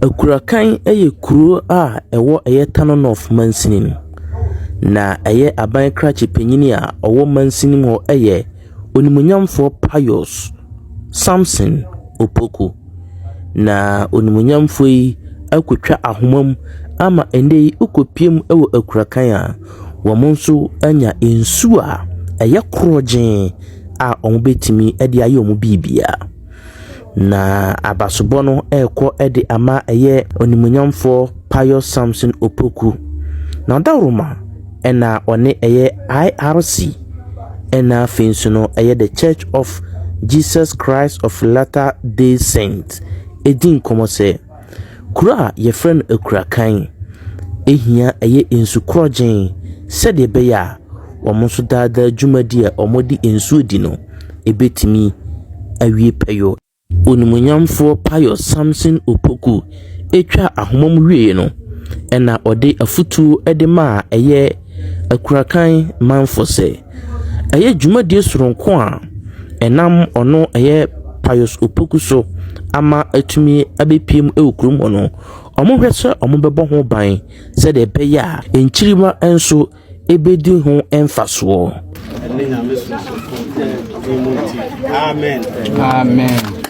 Akurakan yɛ kuro a ɛwɔ ɛyɛ Tano North mansini mu. Na ɛyɛ aban krakye panin a ɔwɔ mansini mu hɔ yɛ Onimuonyamfoɔ Pius Samson Opoku. Na onimuonyamfoɔ yi akɔtwa ahoma mu ama nnɛ yi wokɔpue mu wɔ Akurakan a, wɔn nso anya nsuo a ɛyɛ korɔgyenn a wɔbɛtumi de ayɛ wɔn biribiara. Na abasobɔ no rekɔ de ama ɛyɛ onimuonyamfoɔ Pius Samson Opoku. Na ɔdawuroma na ɔne ɛyɛ IRC ɛna afei nso no ɛyɛ The Church of Jesus Christ of Latter Day Saint ɛdi nkɔmmɔ sɛ kuro a yɛfrɛ no Akurakan ɛhia ɛyɛ nsu korɔgyenn sɛdeɛ ɛbɛyɛ a wɔn nso daadaa dwumadi a wɔde nsuo di no ɛbɛtumi awie pɛyɔ. Onimuonyamfoɔ Pius Samson Opoku twaa ahoma mu wieeɛ no, ɛna ɔde afotuo de maa ɛyɛ Akurakan manfoɔ sɛ, ɛyɛ dwumadie soronko a ɛnam ɔno ɛyɛ Pius Opoku so ama atumi abɛpue mu wɔ kurom hɔ no, wɔhwɛ sɛ wɔbɛbɔ ho ban sɛdeɛ ɛbɛyɛ a nkyirimma nso ɛbɛdi ho mfasoɔ. Ɛne Nyame somsomfo din mu nti, amen. Amen.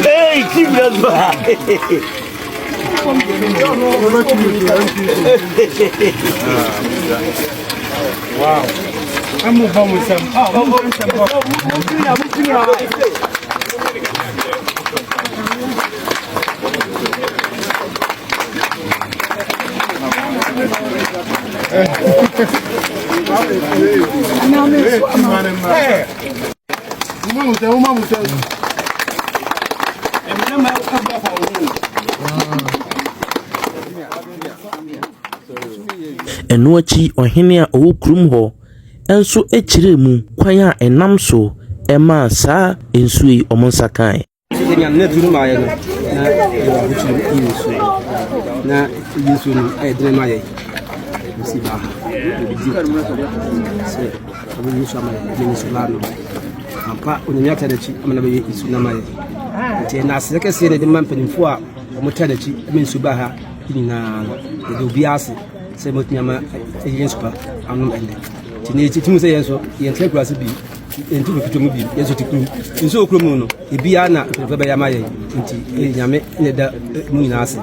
Hey, keep that Wow. Ɛno akyi, ɔhene a ɔwɔ kurom hɔ nso kyerɛɛ mu kwan a ɛnam so maa saa nsuo yi wɔn nsa kae. Sɛnea na duru maayɛ no, na yɛwɔ ahokyere mu yi nsuo na yi nsuo no ayɛ dene ma yɛ nsi ba ha bɛbɛdi sɛ ɔbɛyi nsuo ama yɛ ne nsuo la no ampa onyame ata n'akyi ama na bɛyɛ nsuo no ama yɛ nti ɛna aseɛ kɛseɛ na ɛde ma mpanimfoɔ a wɔta n'akyi ma nsuo ba ha nyinaa no yɛde obiara ase sɛ motumi ama ɛyɛ nsu pa anom ɛnnɛ nti ne yɛtumi sɛ yɛn nso yɛntena kura ase bi yɛntu mfitwa mu bi yɛn nso te kurom nso wɔ kurom no ebiara na mpanimfoɔ bɛyɛ ama yɛn nti ɛyɛ nyame na ɛda mu nyinaa ase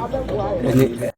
ɛne.